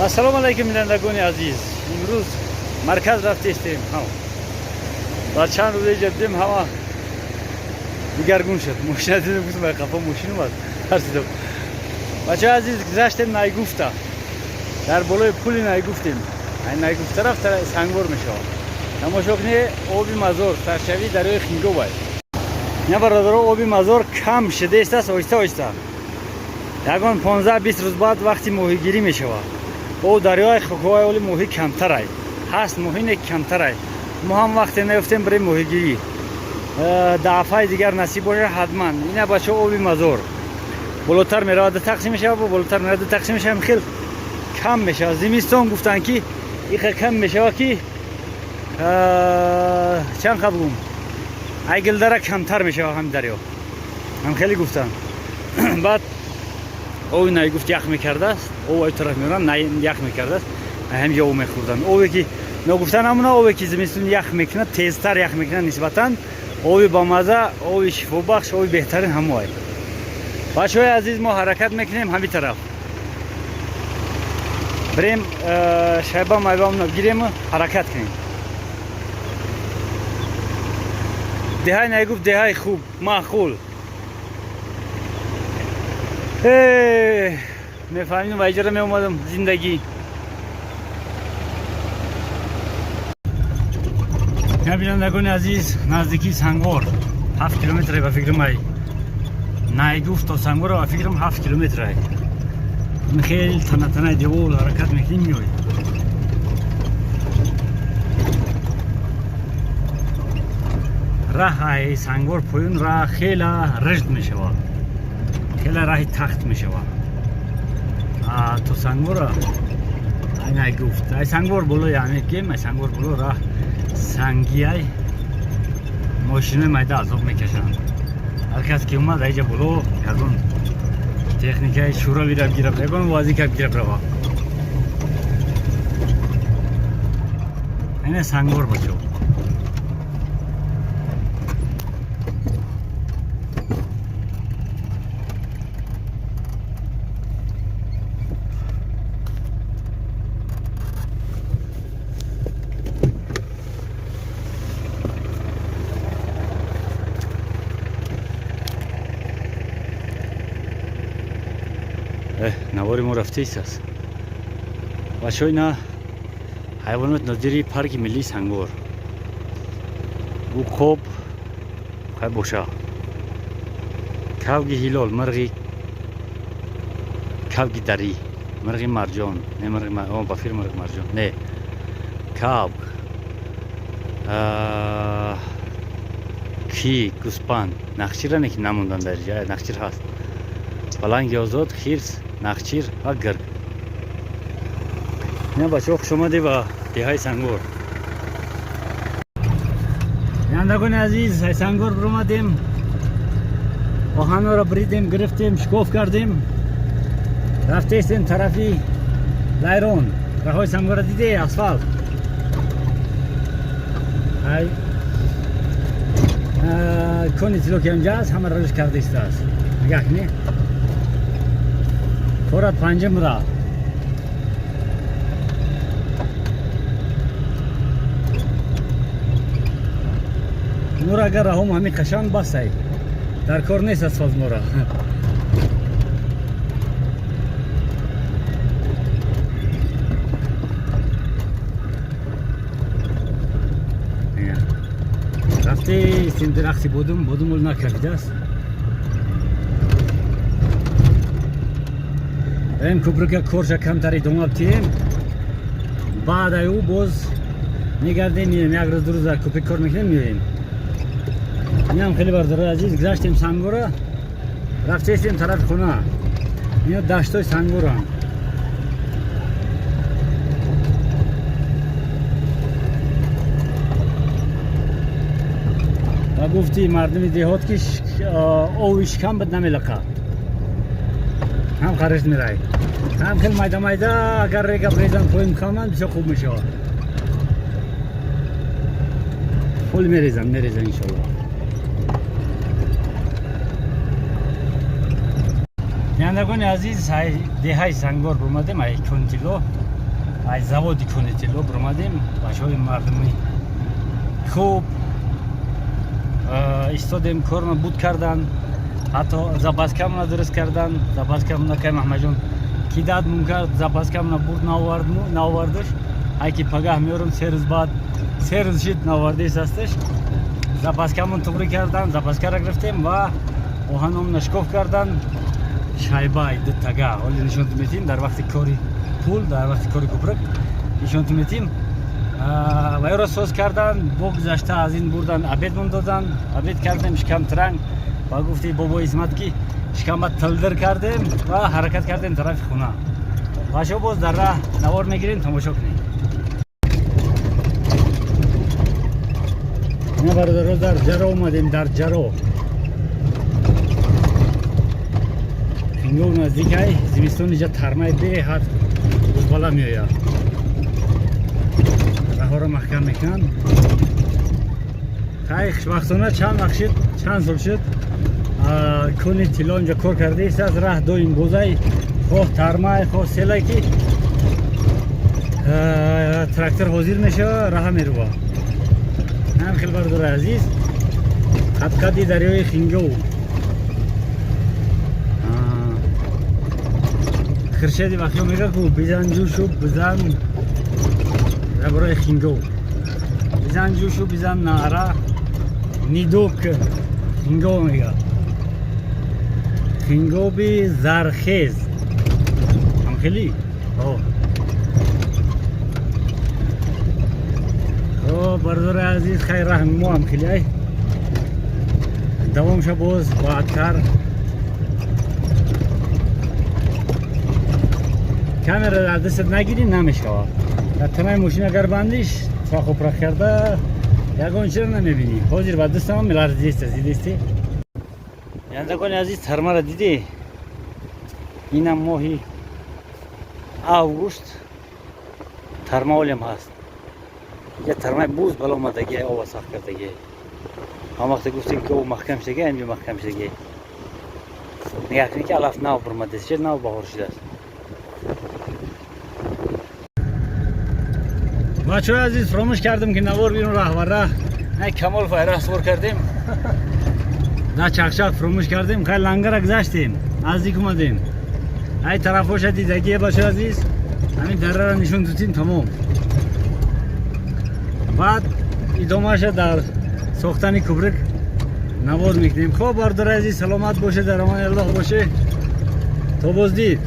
Ассалому алайкум, бинандагони азиз. Имрӯз марказ рафтестем. Ва чанд рӯз иҷа будем, ҳама дигаргун шуд. Мошина дидем, гуфтем, ай қафо мошин омад. Тарсидам. Бачаҳои азиз, гузаштем Найгуфта. Дар болои пули Найгуфтем. Ай Найгуфт тараф Сангвор мешавад. Тамошо кунед, оби Мазор, сарчавии дарёи Хингобай. Ина, бародаро, оби Мазор кам шудааст, оҳиста оҳиста. Ягон 15-20 рӯз баъд вақти моҳигирӣ мешавад. О дарёи хокҳои оли моҳӣ камтарай. Ҳаст моҳӣ, не, камтарай. Мо ҳам вақте наёфтем барои моҳигирӣ. Дафъаи дигар насиб боша, ҳатман. Ина, бачаҳо, оби Мазор. Болотар меравад, тақсим мешавад, болотар меравад, тақсим мешавад, хел кам мешавад. Зимистон гуфтанд, ки иқа кам мешавад, ки чанд қабгум айгилдара камтар мешавад ҳами дарё. Ҳам хеле гуфтанд. Баъд оби Найгуфт ях мекардааст, об ай тараф меоранд, ях мекардааст, ҳамҷо об мехӯрданд. Обе ки ногуфта намуна, обе ки зимистон ях мекунад, тезтар ях мекунад нисбатан, оби бамаза, оби шифобахш, оби беҳтарин ҳамоай. Бачаҳои азиз, мо ҳаракат мекунем ҳами тараф. Бирем, шайба майбамона гирему ҳаракат кунем. Деҳаи Найгуфт деҳаи хуб, маъқул. Мефаҳмидам ва иҷора меомадам зиндагӣ. Я, бинандагони азиз, наздикии Сангвор, 7 километре ба фикрам, ай Найгуфт то Сангвор, ба фикрам, 7 километр. Хеле танатанаи девол ҳаракат мекунем, меоем. Раҳ Сангвор поён раҳ хела рижд мешавад, хеле раҳи тахт мешавад. То Сангвора ай Найгуфт, ай Сангвор боло, яъне ки ай Сангвор боло раҳ сангиай, мошинои майда азоб мекашанд. Ҳар кас ки омад айҷа боло, ягон техникаи шӯравира гираб, ягон вазика гираб рава. Ина Сангвор, бачо. Навори мо рафтаист аст, бачаҳо. Ина ҳайвонот нодири парки миллии Сангвор, уқоб хай боша, кавги ҳилол, мирғи кавги дарӣ, мирғи марҷон, не, мирғи ба фир мирғи марҷон не, кавг, ки гӯспанд, нахчира не, ки намондан дар ҷа, нахчир ҳаст, паланги озод, хирс, нахчир ва гирг. Ина, бачаҳо, хушомадӣ ба деҳаи Сангвор. Бинандагони азиз, ай Сангвор биромадем, оҳанҳоро бридем, гирифтем, шикоф кардем, рафтестем тарафи Лайрон. Раҳои Сангвора диде, асфалт ай кони тилло ки онҷа аст, ҳама рӯш карда истааст. Нигоҳ кунӣ, тора панҷум ра. Нур агар раҳом ҳамин қашанг басай, дар кор нест асфалт мора. Рафтестем дарахти бодум, бодум ол накардааст. Ем куприка корша камтар идома бтием, баъд ай ӯ боз мегардем, меоем. Як рӯз, 2 рӯз дар куприк кор мекунем, меоем. Инам хеле, бародарои азиз, гузаштем Сангвора, рафтестем тарафи хона. Ино даштои Сангворанд. Ва гуфти мардуми деҳот, ки ови шикам бад намелақад, ҳам хариш мерай, ҳам хел майда майда. Агар рега брезан, поин каманд, бисёр хуб мешавад. Пул мерезам, мерезам, иншолло. Бинандагони азиз, деҳаи Сангвор буромадем, ай кони тилло, ай заводи кони тилло буромадем. Бачаҳои мардуми хуб истодем, корро буд кардан, ҳатто запаскамона дуруст кардан. Запаскамона кай Маҳмаҷон кидат мункар, запаскамона бурд, наовардаш. Ай ки пагаҳ меорам, 3 рӯз баъд, 3 рӯз шид, наовардес ҳасташ. Запаскамон туғрӣ кардан, запаскара гирифтем ва оҳаномона шкоф кардан. Шайбай дутага ҳоли нишонтон метиҳем, дар вақти кори пул, дар вақти кори кӯпрак нишонтон метиҳем. Ва ёро соз кардан, бо гузашта аз ин бурдан, обедмон додан, обед кардем, шикам транг. Ва гуфти бобои Исмат, ки шикамба тилдир кардем ва ҳаракат кардем тарафи хона. Бачаҳо, боз дар раҳ навор мегирем, тамошо кунем. Ина, бародаро, дар Ҷаро омадем, дар Ҷаро Хингов наздикай. Зимистон иҷа тармаи беҳад бузбала меояд, раҳҳоро маҳкам мекунанд. Хай, хушбахтона чанд вақт шуд, чанд сол шуд, кони тилло инҷа кор кардаистааст. Раҳ доим бозай, хоҳ тармай, хоҳ селай, ки трактор ҳозир мешава, раҳа мерува. Ҳам хел, бародари азиз, қадқади дарёи Хингов. Хиршеди вақё мега ку: «Бизан ҷӯшу бизан», дар бораи Хингов: «Бизан ҷӯшу бизан наъра, нидок Хингов», мега, Хингови зархез ҳамхелӣ. Хоб, бародари азиз, хайр, раҳми мо ҳамхелӣ ай давом ша, боз баъдтар камера дар дастат нагирӣ, намешавад. Дар танаи мошин агар бандиш, чахупрах карда, ягон чиро намебинӣ. Ҳозир ба дастам меларзиста, дидисти. Бинандагони азиз, тармара дидӣ? Инам моҳи август, тармаолем ҳаст. Я тармаи буз бало омадаги, ова сахт кардаги. Ҳам вақте гуфтем, ки об маҳкам шудаги, инҷо маҳкам шудаги. Нигаҳ кунед, ки алаф нав бурмадааст, чӣ нав баҳор шудааст. Бачаҳои азиз, фуромӯш кардем, ки навор бирун раҳ ва раҳ. Ай Камол файраҳ сувор кардем. Да чақчақ фуромӯш кардем. Хай, Лангара гузаштем, наздик омадем. Ай тарафоша дидагие, бачаҳои азиз, ҳамин дарара нишон дутим, тамом. Баъд идомаша дар сохтани кубрик навор мекунем. Хоб, бардори азиз, саломат боше, дар амони Аллоҳ боше, то боздид.